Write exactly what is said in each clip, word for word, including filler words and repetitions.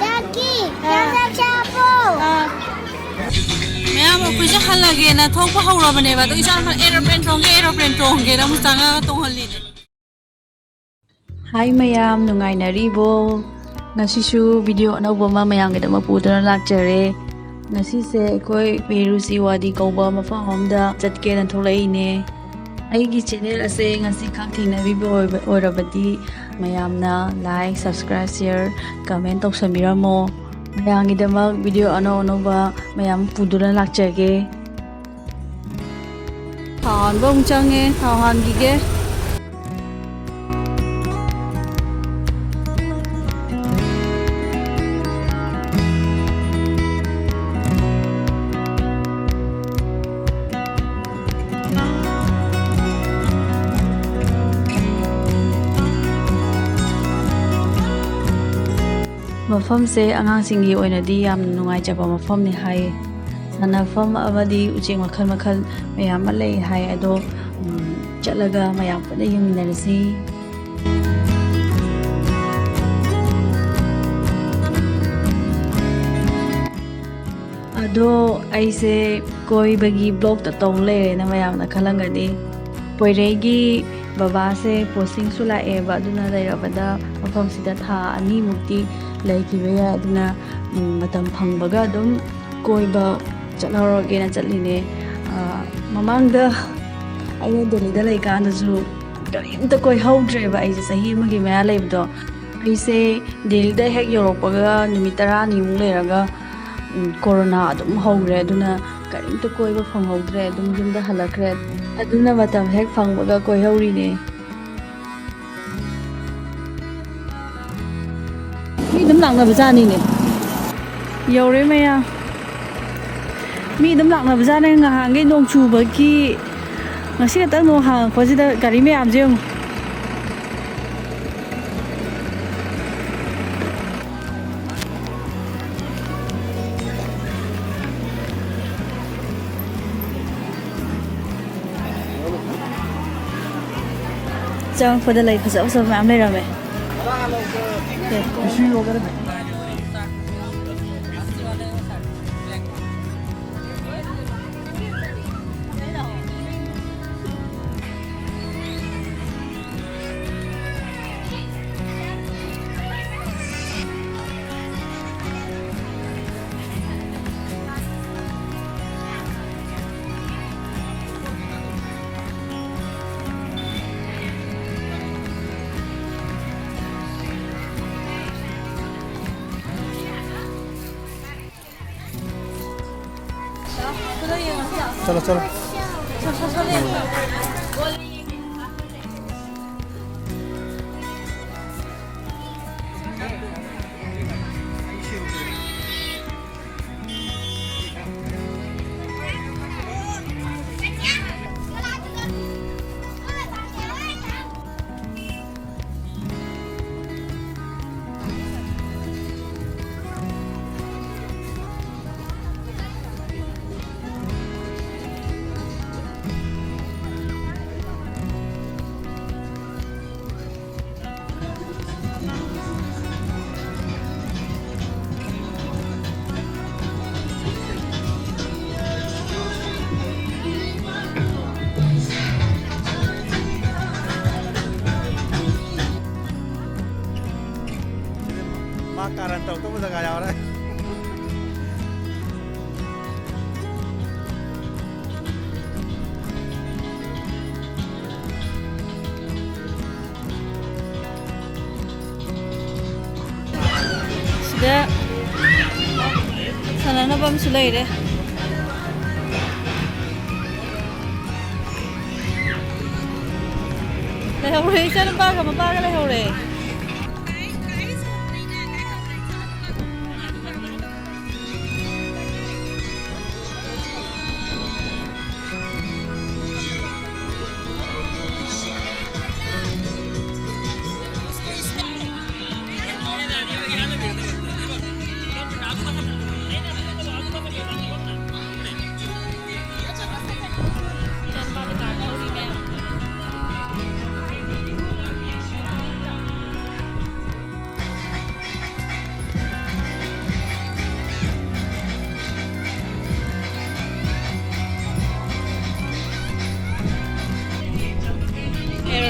ꯌꯥꯀꯤ, ꯌꯥ ꯆꯥꯛ ꯆꯥꯕ꯭ꯔꯣ? ꯃꯌꯥꯝ ꯑꯩꯈꯣꯏꯁꯦ ꯍꯜꯂꯒꯦꯅ ꯊꯣꯛꯄ ꯍꯧꯔꯕꯅꯦꯕ, ꯑꯗꯣ ꯏꯆꯥ ꯅꯨꯄꯥ aeroplane ꯇꯣꯡꯒꯦ, aeroplane ꯇꯣꯡꯒꯦꯅ ꯑꯃꯨꯛ ꯆꯪꯉꯒ ꯇꯣꯡꯍꯜꯂꯤꯅꯦ꯫ ꯍꯥꯏ ꯃꯌꯥꯝ, ꯅꯨꯡꯉꯥꯏꯅꯔꯤꯕꯣ? ꯉꯁꯤꯁꯨ video ꯑꯅꯧꯕ ꯑꯃ ꯃꯌꯥꯝꯒꯤꯗꯃꯛ ꯄꯨꯗꯨꯅ ꯂꯥꯛꯆꯔꯦ꯫ ꯉꯁꯤꯁꯦ ꯑꯩꯈꯣꯏ ꯕꯦꯔꯨꯁꯤ ꯋꯥꯗꯤ ꯀꯧꯕ ꯃꯐꯝ ꯑꯃꯗ ꯆꯠꯀꯦꯅ ꯊꯣꯛꯂꯛꯏꯅꯦ꯫ ꯑꯩꯒꯤ channel ꯑꯁꯦ ꯉꯁꯤ ꯈꯛ ꯊꯦꯡꯅꯕꯤꯕ ꯑꯣꯏꯕ-, ꯑꯣꯏꯔꯕꯗꯤ ꯃꯌꯥꯝꯅ like, subscribe, share, comment ꯇꯧꯁꯟꯕꯤꯔꯝꯃꯣ꯫ ꯃꯌꯥꯝꯒꯤꯗꯃꯛ video ꯑꯅꯧ ꯑꯅꯧꯕ ꯃꯌꯥꯝ ꯄꯨꯗꯨꯅ ꯂꯥꯛꯆꯒꯦ꯫ ꯊꯥꯎ ꯍꯥꯟꯕ ꯑꯃꯨꯛ ꯆꯪꯉꯦ, ꯊꯥꯎ ꯍꯥꯟꯈꯤꯒꯦ꯫ ꯃꯐꯝꯁꯦ ꯑꯉꯥꯡꯁꯤꯡꯒꯤ ꯑꯣꯏꯅꯗꯤ ꯌꯥꯝꯅ ꯅꯨꯡꯉꯥꯏꯖꯕ ꯃꯐꯝꯅꯤ ꯍꯥꯏꯌꯦ꯫ ꯁꯥꯟꯅꯐꯝ ꯑꯃꯗꯤ ꯎꯆꯦꯛ ꯃꯈꯜ ꯃꯈꯜ ꯃꯌꯥꯝ ꯑꯃ ꯂꯩ ꯍꯥꯏ꯫ ꯑꯗꯣ, ꯎꯝ, ꯆꯠꯂꯒ ꯃꯌꯥꯝ ꯄꯨꯟꯅ ꯌꯦꯡꯃꯤꯟꯅꯔꯁꯤ꯫ ꯑꯗꯣ ꯑꯩꯁꯦ ꯀꯣꯏꯕꯒꯤ vlogꯇ ꯇꯧ ꯂꯩꯔꯦꯅ ꯃꯌꯥꯝꯅ ꯈꯜꯂꯝꯒꯅꯤ꯫ ꯄꯣꯏꯔꯩꯒꯤ ꯕꯕꯥꯁꯦ postingꯁꯨ ꯂꯥꯛꯑꯦꯕ, ꯑꯗꯨꯅ ꯂꯩꯔꯕꯗ ꯃꯐꯝꯁꯤꯗ ꯊꯥ ꯑꯅꯤꯃꯨꯛꯇꯤ ꯂꯩꯈꯤꯕ ꯌꯥꯏ꯫ ꯑꯗꯨꯅ, ꯎꯝ, ꯃꯇꯝ ꯐꯪꯕꯒ ꯑꯗꯨꯝ ꯀꯣꯏꯕ ꯆꯠꯍꯧꯔꯒꯦꯅ ꯆꯠꯂꯤꯅꯦ꯫ ꯑ, ꯃꯃꯥꯡꯗ ꯑꯩꯅ ꯗꯦꯜꯂꯤꯗ ꯂꯩꯀꯥꯟꯗꯁꯨ ꯀꯔꯤꯝꯇ ꯀꯣꯏꯍꯧꯗ꯭ꯔꯦꯕ ꯑꯩꯁꯦ ꯆꯍꯤ ꯑꯃꯒꯤ ꯃꯌꯥ ꯂꯩꯕꯗꯣ꯫ ꯑꯩꯁꯦ ꯗꯦꯜꯂꯤꯗ ꯍꯦꯛ ꯌꯧꯔꯛꯄꯒ ꯅꯨꯃꯤꯠ ꯇꯔꯥꯅꯤꯃꯨꯛ ꯂꯩꯔꯒ, ꯎꯝ, ꯀꯣꯔꯣꯅꯥ ꯑꯗꯨꯝ ꯍꯧꯈ꯭ꯔꯦ꯫ ꯑꯗꯨꯅ ꯀꯔꯤꯝꯇ ꯀꯣꯏꯕ ꯐꯪꯍꯧꯗ꯭ꯔꯦ, ꯑꯗꯨꯝ ꯌꯨꯝꯗ ꯍꯜꯂꯛꯈ꯭ꯔꯦ꯫ ꯑꯗꯨꯅ ꯃꯇꯝ ꯍꯦꯛ ꯐꯪꯕꯒ ꯀꯣꯏꯍꯧꯔꯤꯅꯦ꯫ ꯃꯤ ꯑꯗꯨꯝ ꯂꯥꯛꯅꯕꯖꯥꯠꯅꯤꯅꯦ꯫ ꯌꯧꯔꯦ ꯃꯌꯥꯝ꯫ ꯃꯤ ꯑꯗꯨꯝ ꯂꯥꯛꯅꯕꯖꯥꯠꯅꯦ꯫ ꯉꯍꯥꯟꯈꯩ ꯅꯣꯡ ꯆꯨꯕꯒꯤ ꯉꯁꯤ ꯈꯛꯇꯪ ꯅꯣꯡ ꯍꯥꯡꯉꯛꯄꯁꯤꯗ ꯒꯥꯔꯤ ꯃꯌꯥꯝꯁꯦ ꯌꯦꯡꯉꯨ꯫ ꯆꯪꯉꯛꯄꯗ ꯂꯩ ꯐꯖ ꯐꯖꯕ ꯃꯌꯥꯝ ꯂꯩꯔꯝꯃꯦ꯫ ꯆꯠꯂꯣ, ꯆꯠꯂꯣ꯫ ꯃꯥ ꯀꯥꯔꯟ ꯇꯧꯔꯛꯇꯧꯕ ꯖꯒꯥ ꯌꯥꯎꯔꯦ꯫ ꯁꯤꯗ ꯁꯥꯟꯅꯅꯕ ꯑꯃꯁꯨ ꯂꯩꯔꯦ꯫ ꯂꯩꯍꯧꯔꯦ, ꯏꯆꯥꯅꯨꯄꯥꯒ ꯃꯄꯥꯒ ꯂꯩꯍꯧꯔꯦ꯫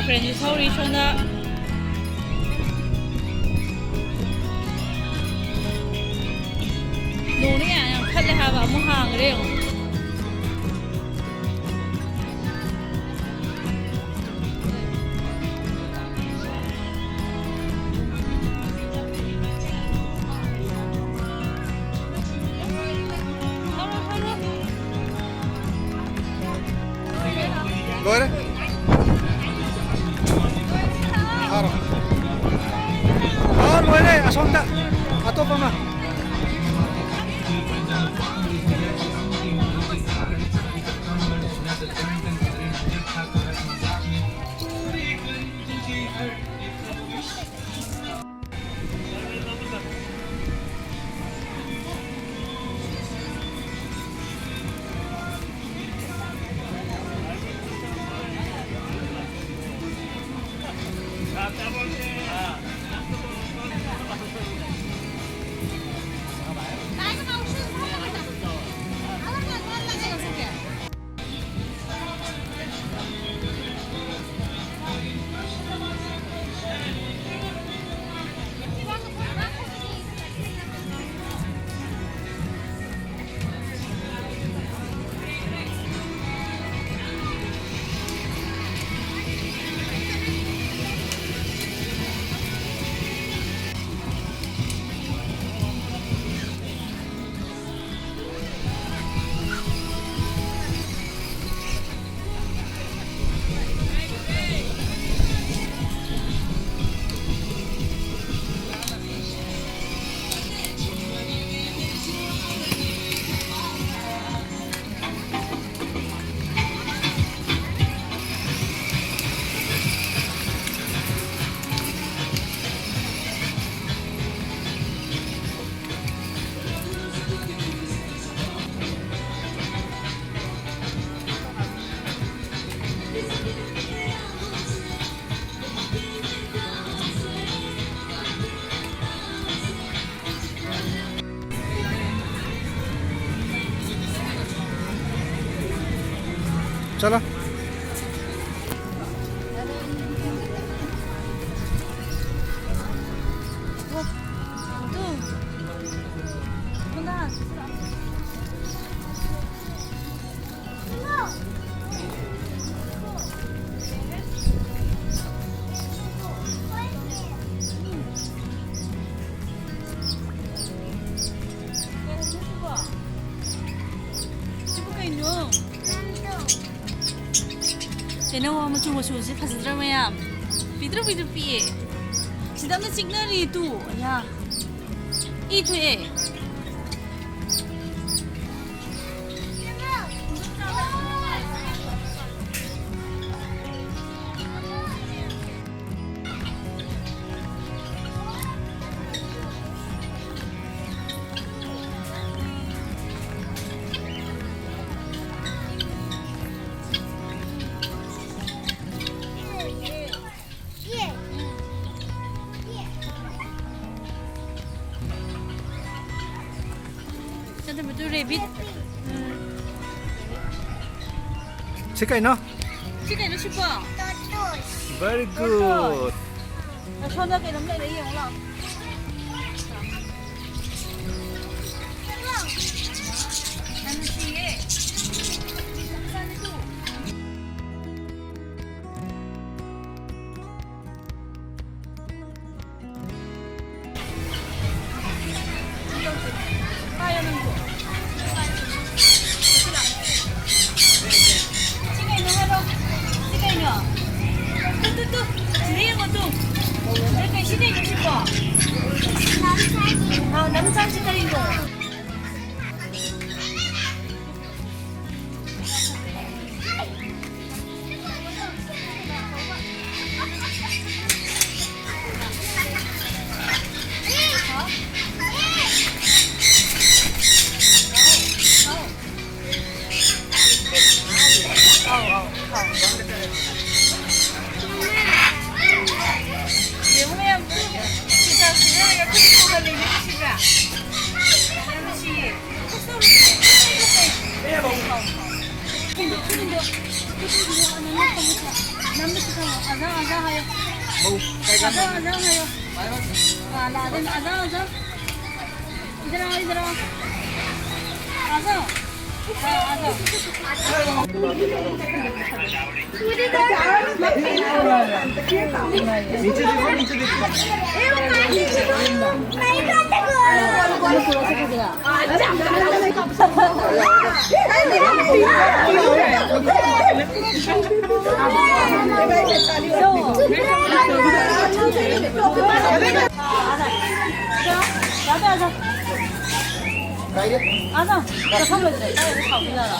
ꯇ꯭ꯔꯦꯟꯁꯨ ꯊꯧꯔꯤ ꯁꯣꯝꯗ꯫ ꯅꯣꯡꯅ ꯌꯥꯝ ꯌꯥꯝ ꯈꯜꯂꯦ ꯍꯥꯏꯕ, ꯑꯃꯨꯛ ꯍꯥꯡꯈ꯭ꯔꯦ ꯌꯦꯡꯉꯣ꯫ ꯂꯣꯏꯔꯦ꯫ ꯊꯥꯔꯣ꯫ ꯑꯥ, ꯂꯣꯏꯔꯦ꯫ ꯑꯁꯣꯝꯗ ꯑꯇꯣꯞꯄ ꯑꯃ꯫ चलो। ꯀꯩꯅꯣ ꯃꯆꯨ ꯃꯆꯨꯁꯦ ꯐꯖꯗ꯭ꯔꯥ ꯃꯌꯥꯝ? ꯄꯤꯛꯇ꯭ꯔꯨ ꯄꯤꯛꯇ꯭ꯔꯨ ꯄꯤꯛꯑꯦ꯫ ꯁꯤꯗ ꯑꯃ ꯆꯤꯛꯅꯔꯤ ꯇꯨ꯫ ꯑꯌꯥ꯫ ꯏ ꯊꯣꯛꯑꯦ꯫ ꯆꯠꯇꯕꯗꯨ ꯔꯦꯕꯤꯠ꯫ ꯁꯤ ꯀꯩꯅꯣ? ꯁꯤ ꯀꯩꯅꯣ ꯁꯤꯕꯣ? Very good. ꯁꯣꯝꯗ ꯀꯩꯅꯣꯝ ꯂꯩꯔꯦ, ꯌꯦꯡꯉꯨ ꯂꯥꯛꯑꯣ꯫ ꯌꯥꯝ ꯅꯨꯡꯁꯤꯌꯦ꯫ ꯁꯤ ꯀꯩꯅꯣ ꯍꯥꯏꯔꯣ? ꯁꯤ ꯀꯩꯅꯣ? Two, two, two. ꯁꯤꯗ ꯌꯦꯡꯉꯣ, ꯇꯨ꯫ ꯁꯤꯗ ꯀꯩ-, ꯁꯤ ꯀꯩꯅꯣ ꯁꯤꯕꯣ? ꯑꯥ, ꯅꯝ ꯆꯥꯁꯤ ꯀꯔꯤꯅꯣ? ꯌꯦꯡꯉꯨ ꯃꯌꯥꯝ, ꯆꯨꯖꯥꯛꯁꯤꯅ ꯑꯩꯈꯣꯏ ꯄꯨꯍꯜꯂꯤꯅꯦ ꯁꯤꯗ꯫ ꯌꯥꯝ ꯅꯨꯡꯁꯤꯌꯦ꯫ आ जाओ, आ जाओ। आ जाओ, आ जाओ। साउंड आ रहा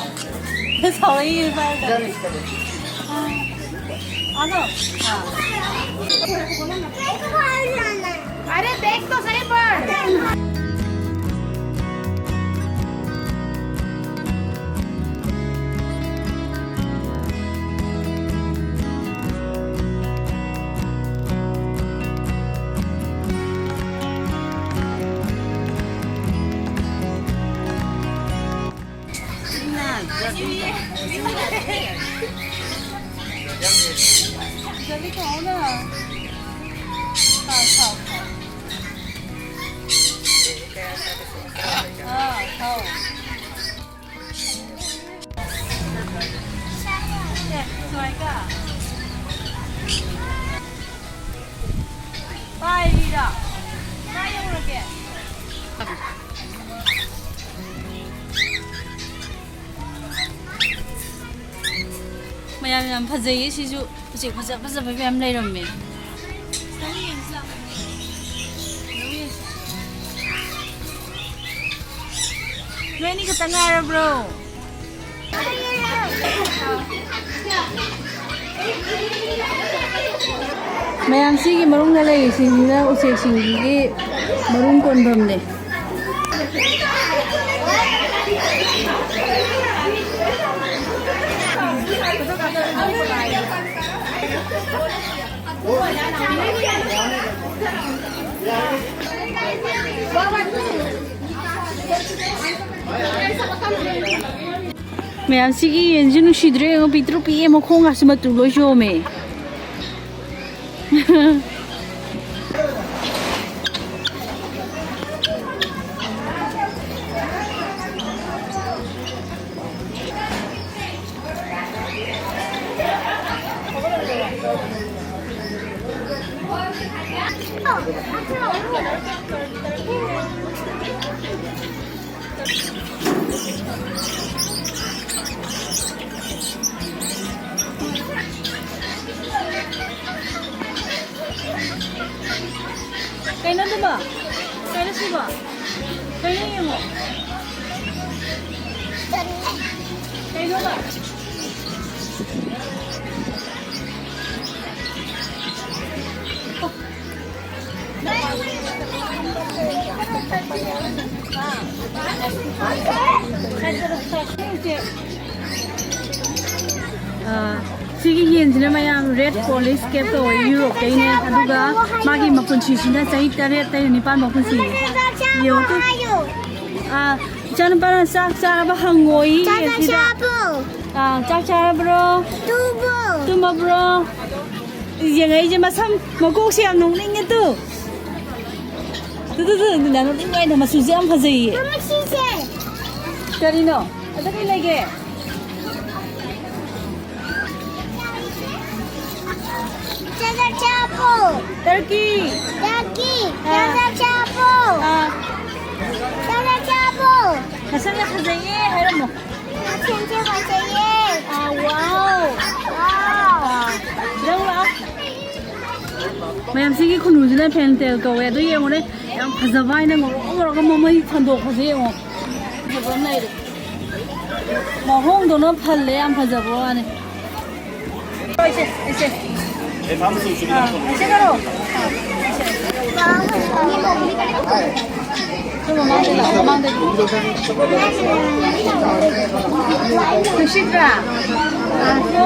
है। साउंड ही नहीं पाएगा। आ जाओ। हाँ। अरे देख तो सही पर। जल्दी खाओ ना। हाँ, खाओ, खाओ। हाँ, खाओ। ꯁꯦ, ꯁꯨꯃꯥꯏꯅ꯫ ꯄꯥꯏꯔꯤꯔꯣ? ꯀꯥꯏ ꯌꯧꯔꯒꯦ? ꯃꯌꯥꯝ ꯌꯥꯝ ꯐꯖꯩꯌꯦ ꯁꯤꯁꯨ꯫ ꯎꯆꯦꯛ ꯐꯖ ꯐꯖꯕ ꯃꯌꯥꯝ ꯂꯩꯔꯝꯃꯦ꯫ ꯅꯣꯏ ꯑꯅꯤ ꯈꯛꯇ ꯉꯥꯏꯔꯕ꯭ꯔꯣ? ꯃꯌꯥꯝ ꯁꯤꯒꯤ ꯃꯅꯨꯡꯗ ꯂꯩꯔꯤꯁꯤꯡꯁꯤꯅ ꯎꯆꯦꯛꯁꯤꯡꯁꯤꯒꯤ ꯃꯔꯨꯝ ꯀꯣꯟꯐꯝꯅꯦ꯫ ꯃꯌꯥꯝ ꯁꯤꯒꯤ ꯌꯦꯟꯁꯤ ꯅꯨꯡꯁꯤꯗ꯭ꯔꯦ ꯌꯦꯡꯉꯣ, ꯄꯤꯛꯇ꯭ꯔꯨ ꯄꯤꯛꯑꯦ, ꯃꯈꯣꯡꯒꯁꯨ ꯃꯇꯨ ꯂꯣꯏ ꯆꯣꯝꯃꯦ꯫ ꯀꯩꯅꯣ ꯌꯦꯡꯉꯣ꯫ ꯀꯩꯅꯣꯕ? ꯑꯥ, ꯁꯤꯒꯤ ꯌꯦꯟꯁꯤꯅ ꯃꯌꯥꯝ red Cornish cat ꯀꯧꯋꯦ, ꯌꯨꯔꯣꯞꯇꯩꯅꯦ꯫ ꯑꯗꯨꯒ ꯃꯥꯒꯤ ꯃꯄꯨꯟꯁꯤꯁꯤꯅ ꯆꯍꯤ ꯇꯔꯦꯠꯇꯩꯅ ꯅꯤꯄꯥꯟ ꯐꯥꯎ ꯄꯨꯟꯁꯤꯌꯦ꯫ ꯌꯦꯡꯉꯨ ꯇꯨ꯫ ꯑꯥ, ꯏꯆꯥꯅꯨꯄꯥꯅ ꯆꯥꯛ ꯆꯥꯔꯕ ꯍꯪꯉꯣꯏ ꯆꯥꯛ ꯌꯦꯟꯁꯤꯗ꯫ ꯆꯥꯔꯕꯣ? ꯑꯥ, ꯆꯥꯛ ꯆꯥꯔꯕ꯭ꯔꯣ? ꯇꯨꯝꯕ꯭ꯔꯣ? ꯇꯨꯝꯃꯕ꯭ꯔꯣ? ꯌꯦꯡꯉꯛꯏꯁꯦ ꯃꯁꯝ ꯃꯀꯣꯛꯁꯦ ꯌꯥꯝ ꯅꯣꯛꯅꯤꯡꯉꯦ two. Two, two, two, two, ꯌꯥꯝ ꯅꯣꯛꯅꯤꯡꯕ ꯍꯥꯏꯅ ꯃꯆꯨꯁꯦ ꯌꯥꯝ ꯐꯖꯩꯌꯦ꯫ ꯃꯃꯥ ꯁꯤꯁꯦ꯫ ꯀꯔꯤꯅꯣ? ꯑꯗ ꯀꯩ ꯂꯩꯒꯦ? ꯆꯥꯛ ꯆꯥꯕꯣ? Turkey꯫ Turkey꯫ ꯑꯥ꯫ ꯆꯥꯛ ꯆꯥꯕꯣ? ꯑꯥ꯫ ꯆꯥꯛ ꯆꯥꯕꯣ? ꯃꯁꯛ ꯌꯥꯝ ꯐꯖꯩꯌꯦ ꯍꯥꯏꯔꯝꯃꯣ꯫ ꯃꯁꯛꯁꯦ ꯐꯖꯩꯌꯦ꯫ ꯑꯥ, wow꯫ Wow꯫ ꯑꯥ, ꯅꯪ ꯂꯥꯛꯑꯣ꯫ ꯃꯌꯥꯝ ꯁꯤꯒꯤ ꯈꯨꯅꯨꯁꯤꯅ fantail ꯀꯧꯋꯦ꯫ ꯑꯗꯨ ꯌꯦꯡꯉꯨꯅꯦ, ꯌꯥꯝ ꯐꯖꯕ ꯍꯥꯏꯅ ꯉꯧꯔꯣꯛ ꯉꯧꯔꯒ ꯃꯃꯩ ꯁꯟꯗꯣꯛꯄꯁꯦ ꯌꯦꯡꯉꯣ꯫ ꯐꯖꯕ ꯑꯃ ꯂꯩꯔꯦ꯫ ꯃꯍꯣꯡꯗꯣꯅ ꯐꯜꯂꯦ, ꯌꯥꯝ ꯐꯖꯕ ꯋꯥꯅꯦ꯫ ꯏꯆꯦ, ꯏꯆꯦ꯫ ꯑꯥ, ꯏꯆꯦ ꯀꯔꯣ? ꯑꯥ, ꯏꯆꯦ꯫ ꯁꯣꯝ ꯃꯃꯥꯡꯗ ꯂꯥꯛꯑꯣ, ꯃꯃꯥꯡꯗ꯫ ꯅꯨꯡꯁꯤꯠꯇ꯭ꯔꯥ? ꯑꯥ, ꯁꯣ꯫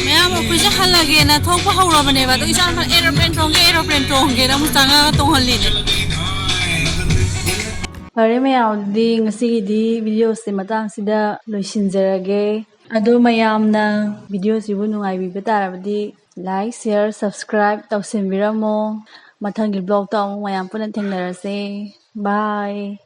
ꯃꯌꯥꯝ, ꯑꯩꯈꯣꯏꯁꯦ ꯍꯜꯂꯒꯦꯅ ꯊꯣꯛꯄ ꯍꯧꯔꯕꯅꯦꯕ, ꯑꯗꯣ ꯏꯆꯥ ꯅꯨꯄꯥ aeroplane ꯇꯣꯡꯒꯦ, aeroplane ꯇꯣꯡꯒꯦꯅ ꯑꯃꯨꯛ ꯆꯪꯉꯒ ꯇꯣꯡꯍꯜꯂꯤꯅꯦ꯫ ꯐꯔꯦ ꯃꯌꯥꯝ, ꯑꯗꯨꯗꯤ ꯉꯁꯤꯒꯤꯗꯤ videoꯁꯦ ꯃꯇꯥꯡꯁꯤꯗ ꯂꯣꯏꯁꯤꯟꯖꯔꯒꯦ꯫ ꯑꯗꯣ ꯃꯌꯥꯝꯅ videoꯁꯤꯕꯨ ꯅꯨꯡꯉꯥꯏꯕꯤꯕ ꯇꯥꯔꯕꯗꯤ like, share, subscribe ꯇꯧꯁꯤꯟꯕꯤꯔꯝꯃꯣ꯫ ꯃꯊꯪꯒꯤ vlogꯇ ꯑꯃꯨꯛ ꯃꯌꯥꯝ ꯄꯨꯟꯅ ꯊꯦꯡꯅꯔꯁꯦ꯫ Bye꯫